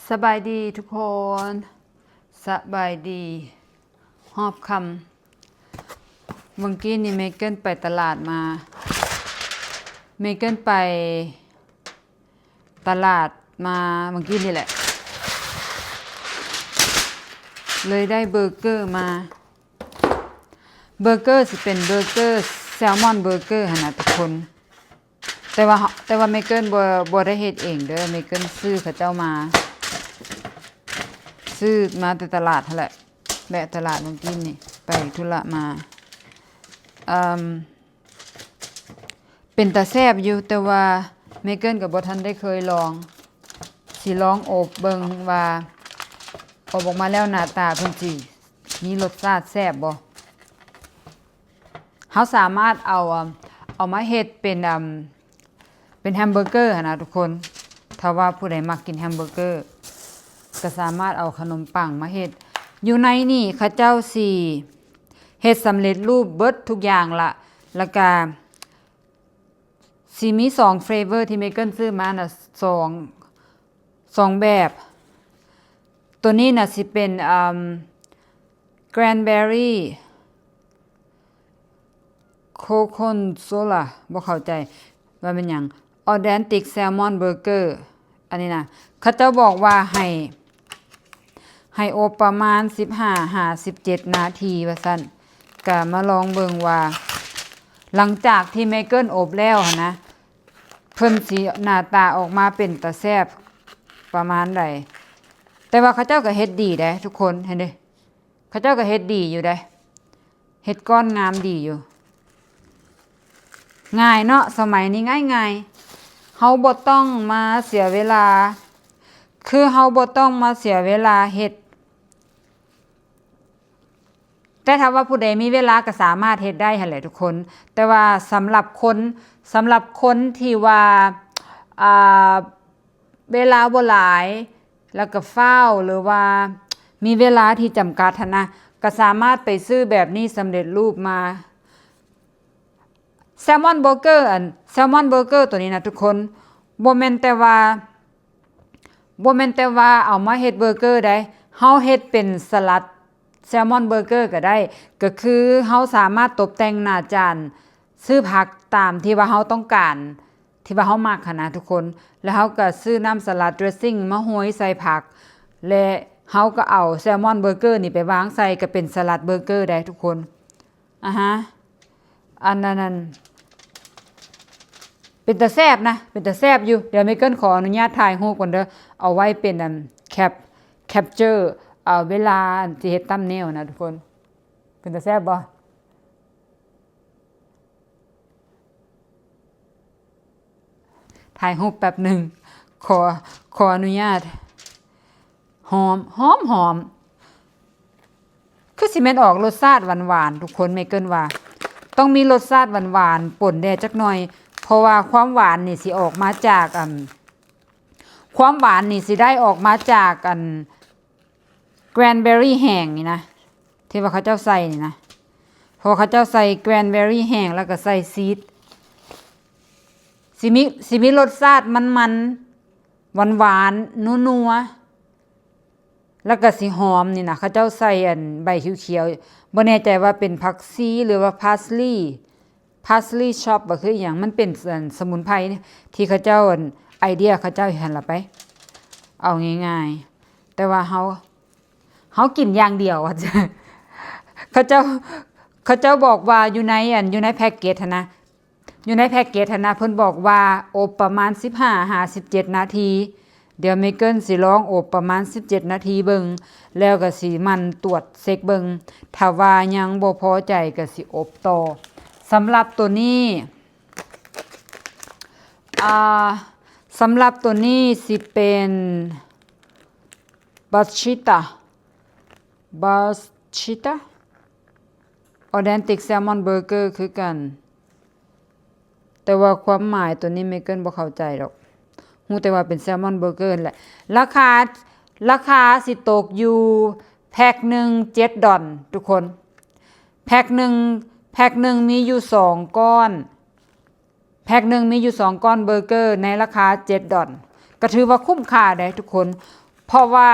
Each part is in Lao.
ສະບາຍດີທຸກຄົນ ສະບາຍດີຮອບຄ່ຳ. ເມື່ອກີ້ນີ້ເມເກີນໄປຕະຫຼາດມາ ເມເກີນໄປຕະຫຼາດມາເມື່ອກີ້ນີ້ແຫຼະ ເລີຍໄດ້ເບີເກີມາ. ເບີເກີຊິເປັນເບີເກີແຊລມອນເບີເກີຫັ້ນນະທຸກຄົນ. ແຕ່ວ່າ ແຕ່ວ່າເມເກີນບໍ່ ບໍ່ໄດ້ເຮັດເອງເດີ ເມເກີນຊື້ເຂົາເຈົ້າມາ ຊື້ມາແຕ່ຕະຫຼາດຫັ້ນແຫຼະ ແວະຕະຫຼາດເມື່ອກີ້ນີ້ ໄປທຸລະມາ. ເອີ່ມ ເປັນຕາແຊບຢູ່ ແຕ່ວ່າເມເກີນກໍບໍ່ທັນໄດ້ເຄີຍລອງ ຊິລອງອົບເບິ່ງວ່າ ອົບອອກມາແລ້ວໜ້າຕາເພິ່ນຊິມີລົດຊາດແຊບບໍ່. ເຮົາສາມາດເອົາ ເອົາມາເຮັດເປັນ ເປັນແຮມເບີເກີຫັ້ນນະທຸກຄົນ. ຖ້າວ່າຜູ້ໃດມັກກິນແຮມເບີເກີ ກໍສາມາດເອົາຂະໜົມປັງມາເຮັດ. ຢູ່ໃນນີ້ເຂົາເຈົ້າຊິເຮັດສຳເລັດຮູບເບິດທຸກຢ່າງລະ ແລ້ວກະຊິມີສອງເຟລເວີທີ່ເມເກີນຊື້ມານະ ສອງ ສອງແບບ. ໂຕນີ້ນະຊິເປັນ ເອີ່ມ ແກຣນເບີຣີ ໂຄຄົນໂຊລາ ບໍ່ເຂົ້າໃຈວ່າແມ່ນຫຍັງ ອໍແທນຕິກແຊລມອນເບີເກີ. ອັນນີ້ນະ ເຂົາເຈົ້າບອກວ່າໃຫ້ ໃຫ້ອົບປະມານສິບຫ້າຫາສິບເຈັດນາທີວ່າຊັ້ນ. ກະມາລອງເບິ່ງວ່າ ຫຼັງຈາກທີ່ເມເກີນອົບແລ້ວຫັ້ນນະ ເພິ່ນຊິໜ້າຕາອອກມາເປັນຕາແຊບປະມານໃດ. ແຕ່ວ່າເຂົາເຈົ້າກໍເຮັດດີເດ້ທຸກຄົນ ເຫັນເດ້ ເຂົາເຈົ້າກໍເຮັດດີຢູ່ເດ້ ເຮັດກ້ອນງາມດີຢູ່. ງ່າຍເນາະ ສະໄໝນີ້ງ່າຍໆ ເຮົາບໍ່ຕ້ອງມາເສຍເວລາ ຄືເຮົາບໍ່ຕ້ອງມາເສຍເວລາເຮັດ. ແຕ່ຖ້າວ່າຜູ້ໃດມີເວລາກໍສາມາດເຮັດໄດ້ຫັ້ນແຫຼະທຸກຄົນ. ແຕ່ວ່າສຳລັບຄົນ ສຳລັບຄົນທີ່ວ່າ ອ່າ ເວລາບໍ່ຫຼາຍ ແລ້ວກໍຟ້າວ ຫຼືວ່າມີເວລາທີ່ຈຳກັດຫັ້ນນະ ກໍສາມາດໄປຊື້ແບບນີ້ສຳເລັດຮູບມາ. ແຊລມອນເບີເກີ ອັນ ແຊລມອນເບີເກີໂຕນີ້ນະທຸກຄົນ ບໍ່ແມ່ນແຕ່ວ່າ ບໍ່ແມ່ນແຕ່ວ່າເອົາມາເຮັດເບີເກີໃດ ເຮົາເຮັດເປັນສະລັດແຊລມອນເບີເກີກໍໄດ້. ກໍຄືເຮົາສາມາດຕົບແຕ່ງໜ້າຈານ ຊື້ຜັກຕາມທີ່ວ່າເຮົາຕ້ອງການ ທີ່ວ່າເຮົາມັກຫັ້ນນະທຸກຄົນ. ແລ້ວເຮົາກໍຊື້ນ້ຳສະລັດເດຣດຊິງມາໂຮຍໃສ່ຜັກ ແລະ ເຮົາກໍເອົາແຊລມອນເບີເກີນີ້ໄປວາງໃສ່ ກໍເປັນສະລັດເບີເກີໄດ໋ທຸກຄົນ. ອາຮະ ອັນນັ້ນ ອັນ ເປັນຕາແຊບນະ ເປັນຕາແຊບຢູ່. ດຽວເມເກີນຂໍອະນຸຍາດຖ່າຍຮູບກ່ອນເດີ ເອົາໄວ້ເປັນ ອັນ ແຄັບ ແຄັບເຈີ ເອີ ເວລາ ອັນ ຊິເຮັດຕຳເນວນະທຸກຄົນ. ເປັນຕາແຊບບໍ່? ຖ່າຍຮູບແປັບໜຶ່ງ ຂໍ ຂໍອະນຸຍາດ. ຫອມ ຫອມ ຫອມ ຄືຊິແມ່ນອອກລົດຊາດຫວານໆ ທຸກຄົນ. ເມເກີນວ່າຕ້ອງມີລົດຊາດຫວານໆປົນແດ່ຈັກໜ່ອຍ ເພາະວ່າຄວາມຫວານນີ້ຊິອອກມາຈາກ ອັນ ຄວາມຫວານນີ້ຊິໄດ້ອອກມາຈາກ ອັນ ແກຣນເບີຣີແຫ້ງນີ້ນະ ທີ່ວ່າເຂົາເຈົ້າໃສ່ນີ້ນະ ເພາະວ່າເຂົາເຈົ້າໃສ່ແກຣນເບີຣີແຫ້ງ ແລ້ວກໍໃສ່ຊີດ ຊິມີ ຊິມີລົດຊາດມັນໆ ຫວານໆ ນົວໆ ແລ້ວກໍຊິຫອມນີ້ນະ. ເຂົາເຈົ້າໃສ່ ອັນ ໃບຂຽວໆ ບໍ່ແນ່ໃຈວ່າເປັນຜັກຊີ ຫຼືວ່າພາສລີ ພາສລີຊັອບ ບໍ່ຄືອີ່ຫຍັງ ມັນເປັນ ອັນ ສະໝຸນໄພທີ່ເຂົາເຈົ້າ ອັນ ໄອເດຍເຂົາເຈົ້າຫັ້ນລະໄປ ເອົາງ່າຍໆ. ແຕ່ວ່າເຮົາ ເຮົາກິນຢ່າງດຽວ ເຂົາເຈົ້າ ເຂົາເຈົ້າບອກວ່າຢູ່ໃນ ອັນ ຢູ່ໃນແພັກເກັດຫັ້ນນະ ຢູ່ໃນແພັກເກັດຫັ້ນນະ ເພິ່ນບອກວ່າອົບປະມານສິບຫ້າຫາສິບເຈັດນາທີ. ດຽວເມເກີນຊິລອງອົບປະມານສິບເຈັດນາທີເບິ່ງ ແລ້ວກໍຊິໝັ່ນຕວດເຊັກເບິ່ງ ຖ້າວ່າຍັງບໍ່ພໍໃຈກໍຊິອົບຕໍ່. ສຳລັບໂຕນີ້ ອ່າ ສຳລັບໂຕນີ້ຊິເປັນ ບາຊິຕາ ບາຊິຕາ ອໍແທນຕິກແຊລມອນເບີເກີຄືກັນ. ແຕ່ວ່າຄວາມໝາຍໂຕນີ້ເມເກີນບໍ່ເຂົ້າໃຈດອກ ຮູ້ແຕ່ວ່າເປັນແຊລມອນເບີເກີຫັ້ນແຫຼະ. ລາຄາ ລາຄາຊິຕົກຢູ່ແພັກໜຶ່ງເຈັດດອນທຸກຄົນ. ແພັກໜຶ່ງ ແພັກໜຶ່ງມີຢູ່ສອງກ້ອນ ແພັກໜຶ່ງມີຢູ່ສອງກ້ອນເບີເກີໃນລາຄາເຈັດດອນ ກໍຖືວ່າຄຸ້ມຄ່າເດ້ທຸກຄົນ. ເພາະວ່າ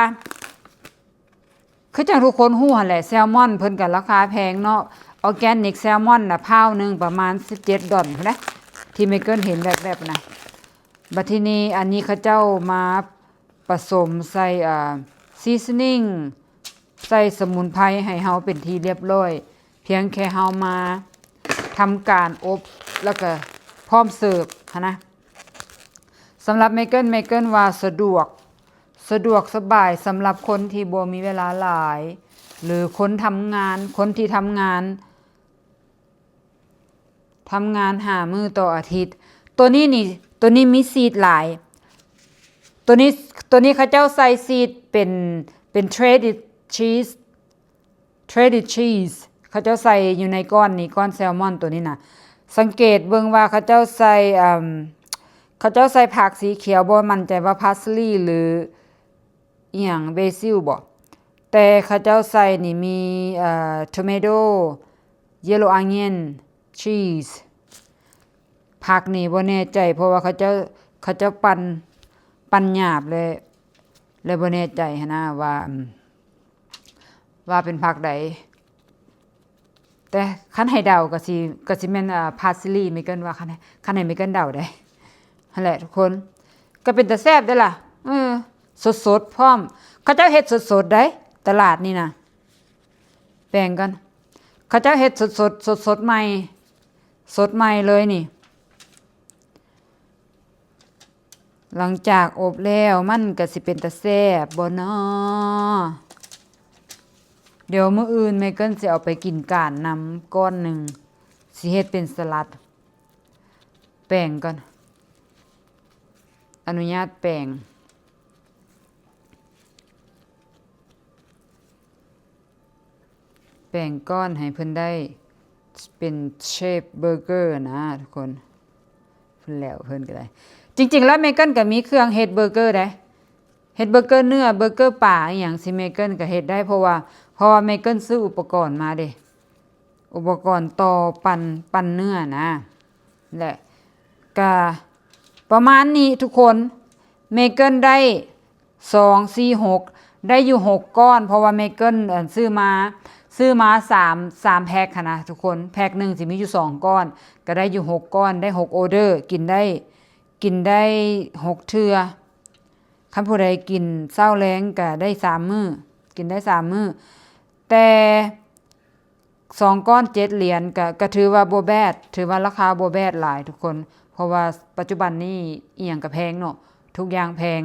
ຄືຈັ່ງທຸກຄົນຮູ້ຫັ້ນແຫຼະ ແຊລມອນເພິ່ນກໍລາຄາແພງເນາະ. ອໍແກນິກແຊລມອນນະ ພາວໜຶ່ງປະມານສິບເຈັດດອນພຸ້ນນະ ທີ່ເມເກີນເຫັນແວບໆນະ. ບັດທີນີ້ ອັນນີ້ເຂົາເຈົ້າມາປະສົມໃສ່ ເອີ ຊີສະນິງ ໃສ່ສະໝຸນໄພໃຫ້ເຮົາເປັນທີ່ລຽບຮ້ອຍ. ພຽງແຄ່ເຮົາມາທຳການອົບ ແລ້ວກໍພ້ອມເສີບຫັ້ນນະ. ສຳລັບເມເກີນ ເມເກີນວ່າສະດວກ ສະດວກສະບາຍສຳລັບຄົນທີ່ບໍ່ມີເວລາຫຼາຍ ຫຼືຄົນທຳງານ ຄົນທີ່ທຳງານ ທຳງານຫ້າມື້ຕໍ່ອາທິດ. ໂຕນີ້ນີ້ ໂຕນີ້ມີຊີດຫຼາຍ ໂຕນີ້ ໂຕນີ້ເຂົາເຈົ້າໃສ່ຊີດເປັນ ເປັນ shredded cheese shredded cheese ເຂົາເຈົ້າໃສ່ຢູ່ໃນກ້ອນນີ້ ກ້ອນແຊລມອນໂຕນີ້ນະ. ສັງເກດເບິ່ງວ່າເຂົາເຈົ້າໃສ່ ເອີ່ມ ເຂົາເຈົ້າໃສ່ຜັກສີຂຽວ ບໍ່ໝັ້ນໃຈວ່າ parsley ຫຼືອີ່ຫຍັງ basil ບໍ ແຕ່ເຂົາເຈົ້າໃສ່ນີ້ມີ ເອີ່ tomato, yellow onion, cheese. ຜັກນີ້ບໍ່ແນ່ໃຈ ເພາະວ່າເຂົາເຈົ້າ ເຂົາເຈົ້າປັ່ນ ປັ່ນຫຍາບ ແລະ ແລະບໍ່ແນ່ໃຈຫັ້ນນະວ່າ ວ່າເປັນຜັກໃດ. ແຕ່ຄັນໃຫ້ເດົາກໍຊິ ກໍຊິແມ່ນ ເອີ່ parsley ເມເກີນວ່າ ຄັນ ຄັນໃຫ້ເມເກີນເດົາເດ້. ຫັ້ນແຫຼະທຸກຄົນ ກໍເປັນຕາແຊບເດ້ລະ. ເອີ ສົດໆ ພ້ອມ ເຂົາເຈົ້າເຮັດສົດໆໄດ໋ ຕະຫຼາດນີ້ນະ. ແປງກ່ອນ ເຂົາເຈົ້າເຮັດສົດໆ ສົດໆໃໝ່ ສົດໃໝ່ເລີຍນີ້. ຫຼັງຈາກອົບແລ້ວມັນກະຊິເປັນຕາແຊບບໍ່ນໍ? ດຽວມື້ອື່ນແມ່ເກີນຊິເອົາໄປກິນການນຳກ້ອນໜຶ່ງ ຊິເຮັດເປັນສະຫຼັດ. ແປງກ່ອນ ອະນຸຍາດແປງ. ແປງກ້ອນໃຫ້ເພິ່ນໄດ້ເປັນເຊບເບີເກີນະທຸກຄົນ. ເພິ່ນແລ້ວເພິ່ນກໍໄດ້ ຈິງໆແລ້ວເມເກີນກໍມີເຄື່ອງເຮັດເບີເກີໄດ໋ ເຮັດເບີເກີເນື້ອ ເບີເກີປາ ອີ່ຫຍັງຊີ້ ເມເກີນກໍເຮັດໄດ້ ເພາະວ່າ ເພາະວ່າເມເກີນຊື້ອຸປະກອນມາເດ້ ອຸປະກອນຕໍ່ປັ່ນ ປັ່ນເນື້ອນະ. ແລະ ກະປະມານນີ້ທຸກຄົນ ເມເກີນໄດ້ ສອງ ສີ່ ຫົກ ໄດ້ຢູ່ຫົກກ້ອນ ເພາະວ່າເມເກີນ ອັນ ຊື້ມາ ຊື້ມາສາມ ສາມແພັກຫັ້ນນະທຸກຄົນ. ແພັກໜຶ່ງຊິມີຢູ່ສອງກ້ອນ ກໍໄດ້ຢູ່ຫົກກ້ອນ ໄດ້ຫົກອໍເດີ ກິນໄດ້ ກິນໄດ້ຫົກເທື່ອ. ຄັນຜູ້ໃດກິນເຊົ້າແລງກໍໄດ້ສາມມື້ ກິນໄດ້ສາມມື້ ແຕ່ ສອງກ້ອນເຈັດຫຼຽນ ກະ ກະຖືວ່າບໍ່ແບດ ຖືວ່າລາຄາບໍ່ແບດຫຼາຍທຸກຄົນ ເພາະວ່າປັດຈຸບັນນີ້ອີ່ຫຍັງກະແພງເນາະ ທຸກຢ່າງແພງ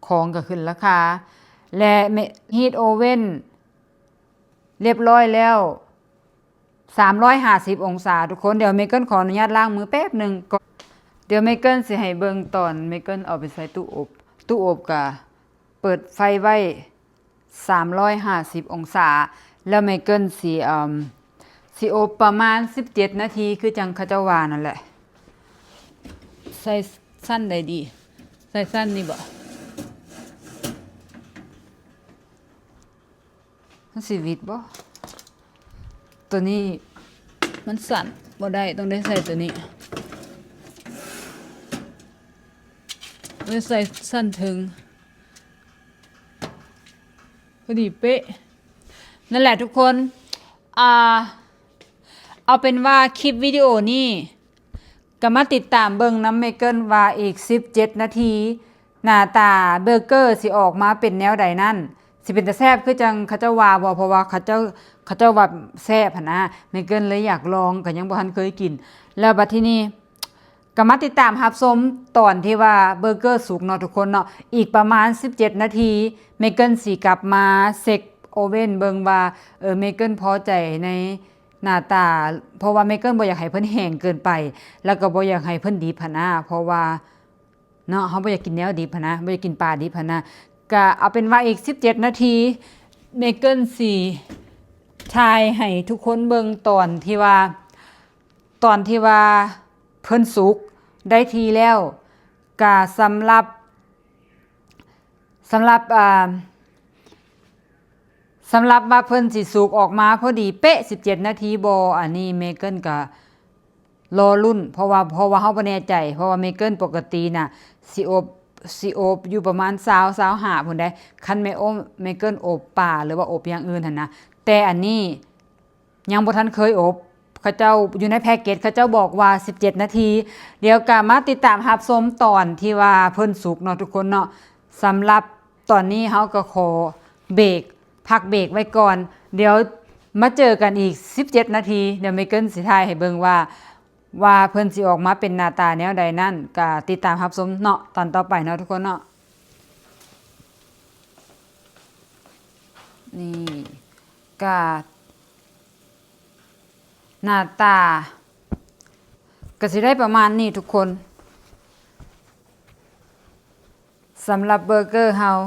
ຂອງກະຂຶ້ນລາຄາ ແລະ ເມ ຮີດໂອເວັນລຽບຮ້ອຍແລ້ວ ສາມຮ້ອຍຫ້າສິບອົງສາທຸກຄົນ. ດຽວເມເກີນຂໍອະນຸຍາດລ້າງມືແປັບໜຶ່ງກ່ອນ ດຽວເມເກີນຊິໃຫ້ເບິ່ງຕອນເມເກີນເອົາໄປໃສ່ຕູ້ອົບ ຕູ້ອົບກະເປີດໄຟໄວ້ ສາມຮ້ອຍຫ້າສິບອົງສາ ແລ້ວເມເກີນຊິ ເອີ່ມ ຊິອົບປະມານສິບເຈັດນາທີ ຄືຈັ່ງເຂົາເຈົ້າວ່ານັ້ນແຫຼະ. ໃສ່ຊັ້ນໃດດີ? ໃສ່ຊັ້ນນີ້ບໍ? ມັນຊິຫວິດບໍ? ໂຕນີ້ມັນສັ້ນບໍ່ໄດ້ ຕ້ອງໄດ້ໃສ່ໂຕນີ້ ເອີ ໃສ່ຊັ້ນເທິງ. ພໍດີເປະ. ນັ້ນແຫຼະທຸກຄົນ ອ່າ ເອົາເປັນວ່າຄລິບວິດີໂອນີ້ກໍມາຕິດຕາມເບິ່ງນຳເມເກີນວ່າອີກສິບເຈັດນາທີ ໜ້າຕາເບີເກີຊິອອກມາເປັນແນວໃດນັ້ນ ຊິເປັນຕາແຊບຄືຈັ່ງເຂົາເຈົ້າວ່າບໍ່? ເພາະວ່າເຂົາເຈົ້າ ເຂົາເຈົ້າວ່າແຊບຫັ້ນນະ ເມເກີນເລີຍຢາກລອງ ກໍຍັງບໍ່ທັນເຄີຍກິນ. ແລ້ວບັດທີນີ້ ກໍມາຕິດຕາມຮັບຊົມຕອນທີ່ວ່າເບີເກີສຸກເນາະທຸກຄົນເນາະ. ອີກປະມານສິບເຈັດນາທີ ເມເກີນຊິກັບມາເຊັກໂອເວັນເບິ່ງວ່າ ເອີ ເມເກີນພໍໃຈໃນໜ້າຕາ ເພາະວ່າເມເກີນບໍ່ຢາກໃຫ້ເພິ່ນແຫ້ງເກີນໄປ ແລ້ວກໍບໍ່ຢາກໃຫ້ເພິ່ນດິບຫັ້ນນະ ເພາະວ່າເນາະ ເຮົາບໍ່ຢາກກິນແນວດິບຫັ້ນນະ ບໍ່ຢາກກິນປາດິບຫັ້ນນະ. ກະເອົາເປັນວ່າອີກສິບເຈັດນາທີ ເມເກີນຊິຖ່າຍໃຫ້ທຸກຄົນເບິ່ງຕອນທີ່ວ່າ ຕອນທີ່ວ່າເພິ່ນສຸກໄດ້ທີ່ແລ້ວ ກະສຳລັບ ສຳລັບ ອ່າ ສຳລັບວ່າເພິ່ນຊິສຸກອອກມາພໍດີເປະສິບເຈັດນາທີບໍ່ ອັນນີ້ເມເກີນກະລໍລຸ້ນ ເພາະວ່າ ເພາະວ່າເຮົາບໍ່ແນ່ໃຈ ເພາະວ່າເມເກີນປົກກະຕິນະ ຊິອົບ ຊິອົບຢູ່ປະມານຊາວ ຊາວຫ້າພຸ້ນໃດ໋ ຄັນແມ່ອົບ ແມ່ເກີນອົບປາ ຫຼືວ່າອົບຢ່າງອື່ນຫັ້ນນະ. ແຕ່ອັນນີ້ຍັງບໍ່ທັນເຄີຍອົບ ເຂົາເຈົ້າຢູ່ໃນແພັກເກັດ ເຂົາເຈົ້າບອກວ່າສິບເຈັດນາທີ. ດຽວກະມາຕິດຕາມຮັບຊົມຕອນທີ່ວ່າເພິ່ນສຸກເນາະທຸກຄົນເນາະ. ສຳລັບຕອນນີ້ເຮົາກໍຂໍເບກ ພັກເບກໄວ້ກ່ອນ ດຽວມາເຈີກັນອີກສິບເຈັດນາທີ. ດຽວແມ່ເກີນຊິຖ່າຍໃຫ້ເບິ່ງວ່າ ວ່າເພິ່ນຊິອອກມາເປັນໜ້າຕາແນວໃດນັ້ນ ກະຕິດຕາມຮັບຊົມເນາະ ຕອນຕໍ່ໄປເນາະທຸກຄົນເນາະ. ນີ້ກະໜ້າຕາກະຊິໄດ້ປະມານນີ້ທຸກຄົນ. ສຳລັບເບີເກີເຮົາ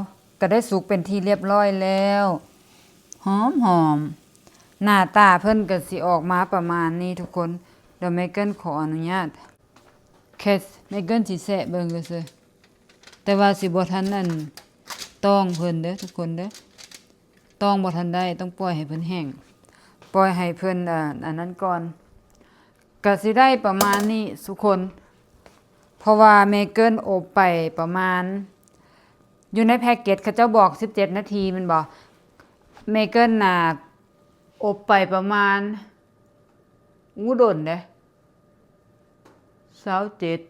ກະໄດ້ສຸກເປັນທີ່ລຽບຮ້ອຍແລ້ວ ຫອມໆ. ໜ້າຕາເພິ່ນກະຊິອອກມາປະມານນີ້ທຸກຄົນ. ດຽວແມ່ເກີນຂໍອະນຸຍາດ ແຄ່ແມ່ເກີນຊິແຊະເບິ່ງຊື່ໆ ແຕ່ວ່າຊິບໍ່ທັນອັນຕ້ອງເພິ່ນເດີທຸກຄົນເດີ. ຕ້ອງບໍ່ທັນໄດ້ ຕ້ອງປ່ອຍໃຫ້ເພິ່ນແຫ້ງ ປ່ອຍໃຫ້ເພິ່ນ ອາ ອັນນັ້ນກ່ອນ. ກະຊິໄດ້ປະມານນີ້ທຸກຄົນ ເພາະວ່າແມ່ເກີນອົບໄປປະມານ ຢູ່ໃນແພັກເກັດເຂົາເຈົ້າບອກສິບເຈັດນາທີແມ່ນບໍ່? ແມ່ເກີນນະອົບໄປປະມານ ອູ້ ດົນເດ້ ຊາວເຈັດ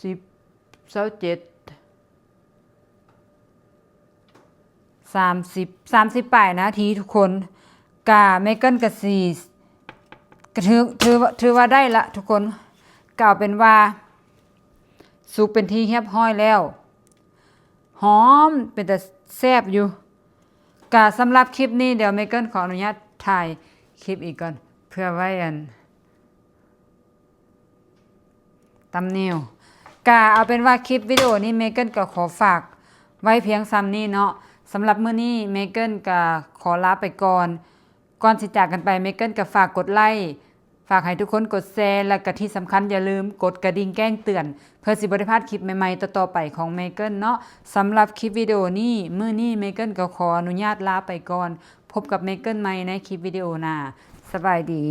ສິບ ຊາວເຈັດ ສາມສິບ ສາມສິບປາຍນາທີທຸກຄົນ. ກະແມ່ເກີນກະຊິ ກະຖື ຖືວ່າ ຖືວ່າໄດ້ລະທຸກຄົນ. ກະເອົາເປັນວ່າສຸກເປັນທີ່ຮຽບຮ້ອຍແລ້ວ ຫອມ ເປັນຕາແຊບຢູ່. ກະສຳລັບຄລິບນີ້ ດຽວແມ່ເກີນຂໍອະນຸຍາດຖ່າຍຄລິບອີກກ່ອນ ເພື່ອໄວ້ອັນ ຕຳເນວ. ກະເອົາເປັນວ່າຄລິບວິດີໂອນີ້ ແມ່ເກີນກໍຂໍຝາກໄວ້ພຽງສ່ຳນີ້ເນາະ. ສຳລັບມື້ນີ້ ແມ່ເກີນກໍຂໍລາໄປກ່ອນ. ກ່ອນຊິຈາກກັນໄປ ແມ່ເກີນກໍຝາກກົດໄລ້ ຝາກໃຫ້ທຸກຄົນກົດແຊ ແລະກະທີ່ສຳຄັນຢ່າລືມກົດກະດິ່ງແຈ້ງເຕືອນ ເພື່ອຊິບໍ່ໄດ້ພາດຄລິບໃໝ່ໆຕໍ່ໆໄປຂອງແມ່ເກີນເນາະ. ສຳລັບຄລິບວິດີໂອນີ້ ມື້ນີ້ແມ່ເກີນກໍຂໍອະນຸຍາດລາໄປກ່ອນ. ພົບກັບແມ່ເກີນໃໝ່ໃນຄລິບວິດີໂອໜ້າ. ສະບາຍດີ.